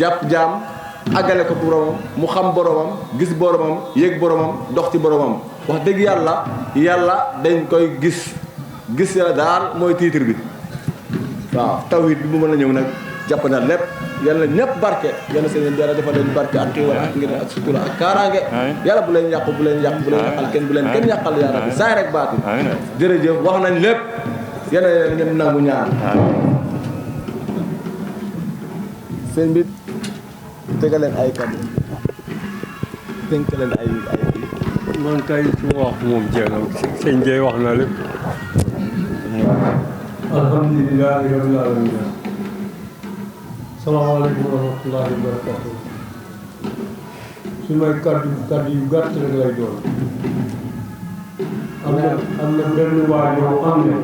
jàpp jaam àggale ko boromam mu xam boromam gis boromam yéeg boromam dox ci boromam wax dëgg yàlla dañ koy gis la daal mooy titre bi waaw tawhid bi mu mën a ñëw nag jàpp na lépp yàlla ñëpp barke yàlla seen yàlla defal leen barke ak xiiwal ak ngir ak sutura ak kaaraange yàlla bu leen yàqu bu leen yàqal kenn bu leen kenn yàqal yaa rabbi saay rek baati jërëjëf wax nañ lépp yàlla ngeen nangu ñaan seen bi tegaleen ay kàddu tënk leen ay man kay su ma wax moom jeex na sëñ Ndiaye wax na lépp alhamdulilah rabbil alamin salaamaaleykum wa rahmatullahi wa barakatuh su may kàddu yu gàtt rek lay doon am na benn waa yoo xam ne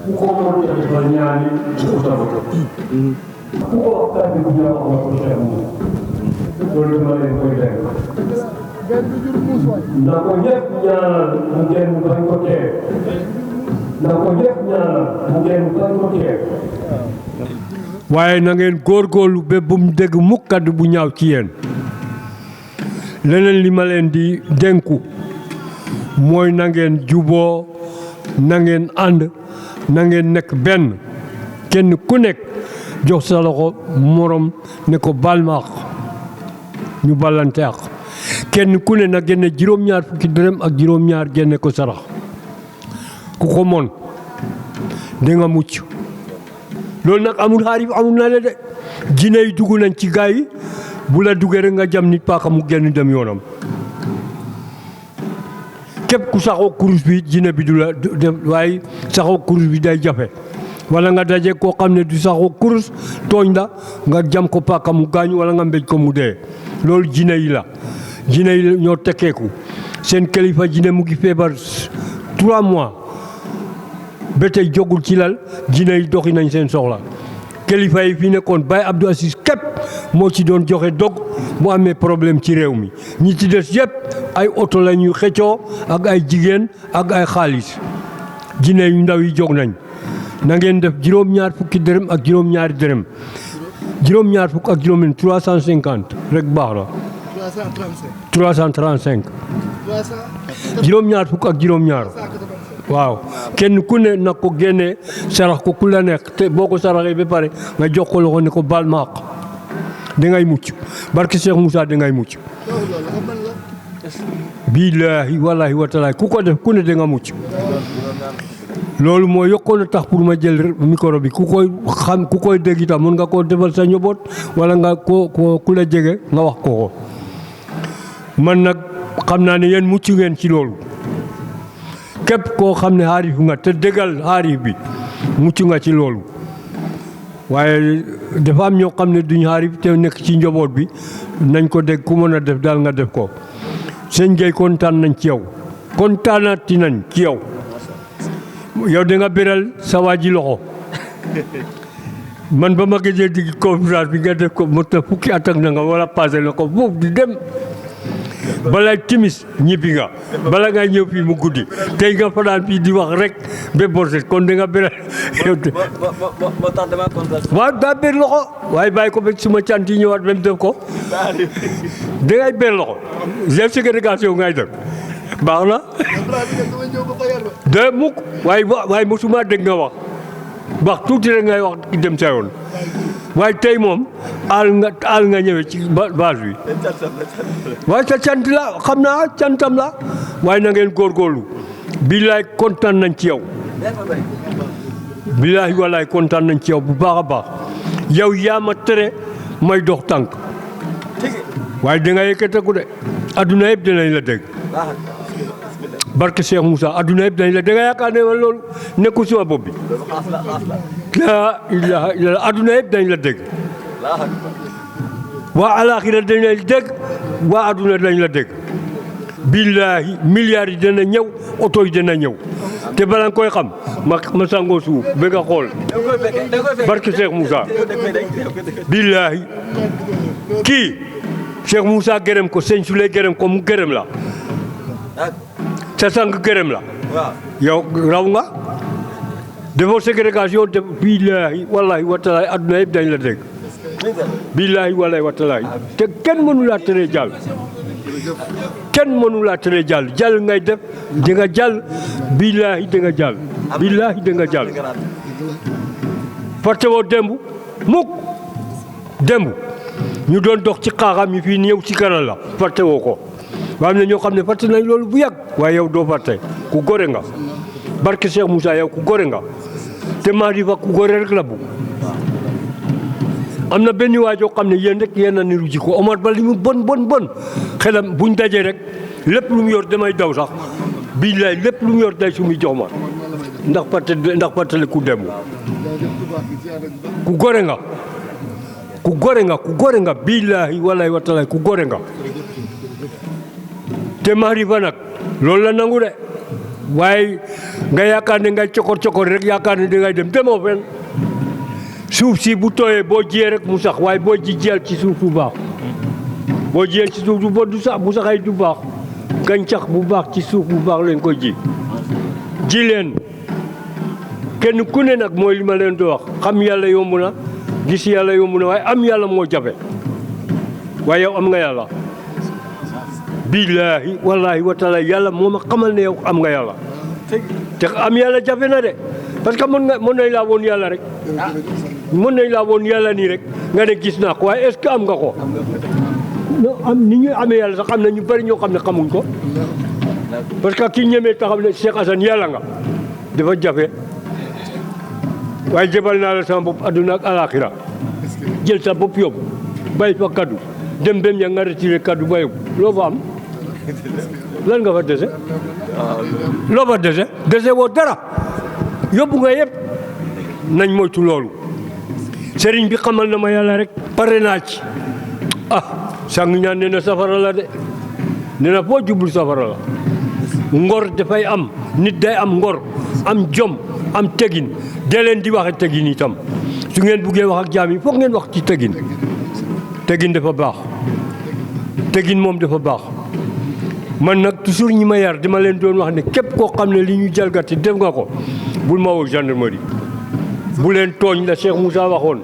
ku ko mën a defal ñaani ku ko ku ko wax kàddu bu ñaaw wax ko xeex moom loolu dama leen koy dégg na ko ñëpp ñaanal mu génn bañ ko tee na ko ñëpp ñaanal mu génn bañ ko tee waaye na ngeen góorgóorlu ba bu mu dégg mukk kàddu bu ñaaw ci yéen leneen li ma leen di dénku mooy na ngeen juboo na ngeen ànd na ngeen nekk benn kenn ku nekk jox sa loxo morom ne ko baal ma àq ñu ballante àq kenn ku ne na génne juróom-ñaar fukki dërëm ak juróom-ñaar génne ko sarax ku ko mon di nga mucc loolu nag amul xaarif amul na le de jinne yi dugg nañ ci gaa yi bu la duggee rek nga jam nit paaka mu génn dem yoonam képp ku saxoo kurus bi jinne bi du la dem waaye saxoo kurus bi day jafe wala nga daje koo xam ne du saxoo kurus tooñ la nga jam ko paaka mu gaañu wala nga mbéj ko mu dee loolu jinne yi la jinne yi ñoo tekkeeku seen kilifa jinne mu ngi feebar 3 mois ba tey jógul ci lal jinne yi doxi nañ seen soxla kilifa yi fi nekkoon Baye Abdou Aziz képp moo ci doon joxe dog mu amee problème ci réew mi ñi ci des yëpp ay oto la ñuy xëccoo ak ay jigéen ak ay xaalis jinne yu ndaw yi jóg nañ na ngeen def juróom-ñaar fukki dërëm ak juróom-ñaari dërëm juróom-ñaar fukk ak juróom 350 rek baax la 335 juróom-ñaar fukk ak juróom-ñaar waaw kenn ku ne na ko génne sarax ko ku la nekk te boo ko saraxee ba pare nga jox ko loxo ne ko baal ma àq da ngay mucc barke Cheikh Moussa da ngay mucc billaahi wallaahi wa taala ku ko def ku ne da nga mucc loolu moo yokkoon a tax pour ma jël micro bi ku koy xam ku koy dégg itam mën nga koo defal sa njaboot wala nga ku la jege nga wax ko man nag xam naa ne yéen mucc ngeen ci loolu képp koo xam ne xaarif nga te déggal xaarif bi mucc nga ci loolu waaye dafa am ñoo xam ne duñ xaarif te nekk ci njaboot bi nañ ko dégg ku mën a def daal nga def ko sëñ Gueye kontaan nañ ci yow kontaanati nañ ci yow yow da nga beral sa waa ji loxo man ba ma gëjee digg conférence bi nga def ko mot na fukki at ak na nga wala passé na ko foofu di dem balay timis ñibbi nga bala ngay ñëw fii mu guddi tey nga fanaan fii di wax rek ba borset kon da nga beral moo tax dama kontaan waaw daa ber loxo waaye bàyyi ko ba suma cant yi ñëwaat même def ko da ngay ber loxo chef ségrégation ngay def baax na de mukk waaye mosuma dégg nga wax tuuti rek ngay wax dem sa yoon waaye tey moom aal nga ñëwee ci base bi waaye sa cant la xam naa cantam la waaye na ngeen góorgóorlu billaay kontaan nañ ci yow billaay wallaay kontaan nañ ci yow bu baax a baax yow yaa ma tere may dox tànk waaye da nga yëkkateeku de adduna yëpp dinañ la dégg barke Cheikh Moussa adduna yëpp dañ la da nga yaakaar ne man loolu nekkul suma bopp bi laa ilaaha illa adduna yëpp dañ la dégg waa alaxira dañ la dégg waa adduna dañ la dégg billaahi milliards yi dana ñëw oto yi dana ñëw te bala nga koy xam ma sangoo suuf ba nga xool barke Cheikh Moussa billaahi kii Cheikh Moussa gërëm ko sëñ Souley gërëm ko mu gërëm la sa sang gërëm la yow raw nga defoo ségrégation def billaahi wallaahi wa taala adduna yëpp dañ la dégg billaahi walaay wa talaay te kenn mënu laa tere jàll kenn mënu laa tere jàll jàll ngay def di nga jàll billaahi di nga jàll billaahi di nga jàll fàtte woo démb mukk démb ñu doon dox ci xaaxam yi fii ñëw ci kanam la fàtte woo ko waaye am na ñoo xam ne fàtte nañ loolu bu yàgg waaye yow doo fàtte ku gore nga barke Cheikh Moussa yow ku gore nga te Madiba ku gore rek la bu am na benn waajoo xam ne yéen rek yéen a niru ji ko Omar Ba li mu bon xelam buñ dajee rek lépp lu mu yor damay daw sax billaay lépp lu mu yor day su muy jox ma ndax fàttali ku dem ku gore nga ku gore nga billaahi walaay wa taala ku gore nga te Madiba nag loolu la nangu de waaye nga yaakaar ne ngay cokor rek yaakaar ne dangay dem demoo fenn suuf si bu tooyee boo jiyee rek mu sax waaye boo jiyal ci suuf bu baax boo jiyee ci suuf du sax bu saxee du baax gàncax bu baax ci suuf bu baax lañ koy ji leen kenn ku ne nag mooy li ma leen di wax xam yàlla yomb na gis yàlla yomb na waaye am yàlla moo jafe waaye yow am nga yàlla billaahi wallaahi wa taala yàlla moo ma xamal ne yow am nga yàlla te am yàlla jafe na de parce que mën nañ laa woon yàlla rek mën nañ laa woon yàlla nii rek nga ne gis naa ko waaye est-ce que am nga ko ni ñu amee yàlla sax am na ñu bari ñoo xam ne xamuñ ko parce que ki ñemee taxaw ne Cheikh Assane yàlla nga dafa jafe waaye jébal naa la sama bopp adduna ak alaxira jël sa bopp yóbbu bàyyi fa kaddu dem bem ya nga retiré kaddu ba yóbbu loo fa am lan nga fa dese loo fa dese woo dara yóbbu nga yëpp nañ moytu loolu sëriñ bi xamal na ma yàlla rek pare naa ci sang ñaan nee na safara la de nee na foo jublu safara la ngor dafay am nit day am ngor am jom am tegin dee leen di waxe tegin itam su ngeen buggee wax ak jaam yi foog ngeen wax ci tegin dafa baax tegin moom dafa baax man nag toujours ñi ma yar dama leen doon wax ne képp koo xam ne li ñu jalgati def nga ko bul ma woo gendarmerie bu leen tooñ la Cheikh Moussa waxoon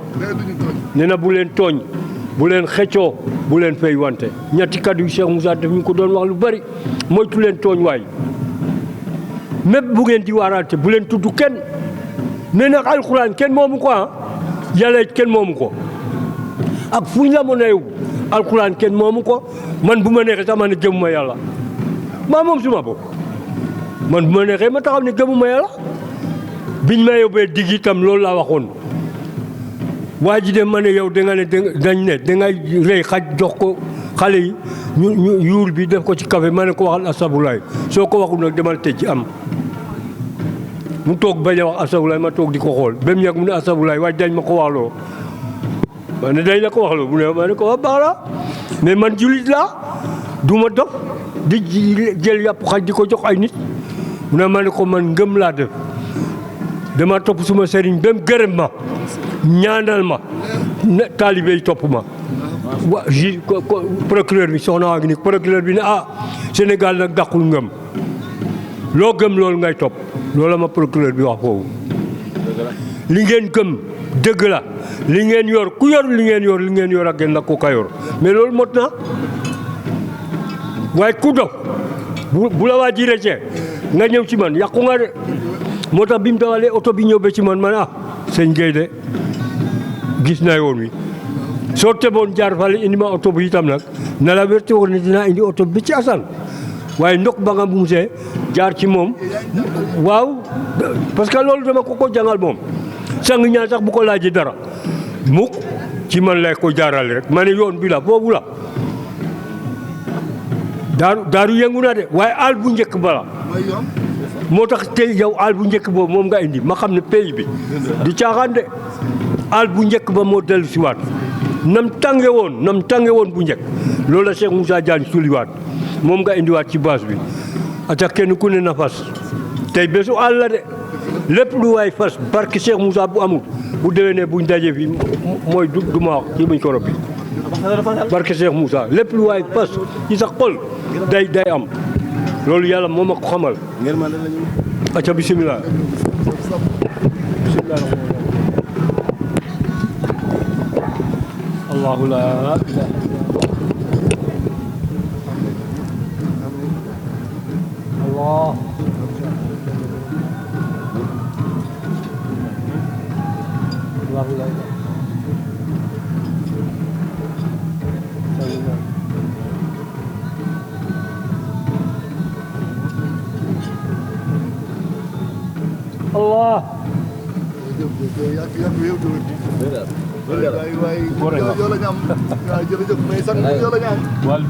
nee na bu leen tooñ bu leen xëccoo bu leen fay wante ñetti kaddu yu Cheikh Moussa def ñu ko doon wax lu bari moytu leen tooñ waay même bu ngeen di waaraate bu leen tudd kenn mais nag alxuraan kenn moomu ko yàlla kenn moomu ko ak fu ñu la mën a yóbbu alxuraan kenn moomu ko man bu ma neexee sax ma ne gëmuma yàlla maa moom suma bopp man bu ma neexee ma taxaw ne gëmuma yàlla biñ ma yóbbee digg itam loolu laa waxoon waa ji de ma ne yow da nga ne dangay rey xaj jox ko xale yi ñu yuur bi def ko ci café ma ne ko waxal asabulaay soo ko waxul nag demal tëj ci am mu toog bañ a wax asabulaay ma toog di ko xool ba mu yàgg mu ne asabulaay waaye dañ ma ko waxloo ma ne dañ la ko waxloo bu ne ma ne ko wax baax la mais man julit laa du ma dof di jël yàpp xaj di ko jox ay nit mu ne ma ne ko man ngëm laa def dama topp suma sëriñ ba mu gërëm ma ñaanal ma taalibe yi topp ma wa procureur bi soxna waa ngi ni procureur bi ne Sénégal nag dàqul ngëm loo gëm loolu ngay topp loolu ma procureur bi wax foofu li ngeen gëm dëgg la li ngeen yor ku yor li ngeen yor ak ngeen nag ko ka yor mais loolu mot na waaye ku dof bu la waa ji rëccee nga ñëw ci man yàqu nga de moo tax bi mu dawalee oto bi ñëw ba ci man sëñ Gueye de gis naa yoon wi soo teboon jaar fale indi ma oto bi itam nag na la wérte woon ne dinaa indi oto bi ci Assane waaye ndok ba nga bumusee jaar ci moom waaw parce que loolu dama ko jàngal moom sang ñaan sax bu ko laajee dara mukk ci man lay ko jaarale rek ma ne yoon bi la boobu la daaru yëngu na de waaye àll bu njëkk bala moo tax tey yow àll bu njëkk boobu moom nga indi ma xam ne pays bi du caaxaan de àll bu njëkk ba moo dellu si waat nam tànge woon bu njëkk loolu la Cheikh Moussa Diagne suliwaat moom nga indiwaat ci base bi ata kenn ku ne na fas tey bésu àll la de lépp lu waay fas barke Cheikh Moussa bu amul bu déwénee buñ daje fi mooy du ma wax ci buñ ko robbi barke Cheikh Moussa lépp lu waay fas ci sa xol day am loolu yàlla moo ma ko xamal acca bisimilah Allahu la ilaha Allah. Allahu la ilaha. Allah. yàgg yow tamit. dëgg la waay waay Gore nga. yow la ñu am. waaw jërëjëf mais sant yow la ñu am. Wal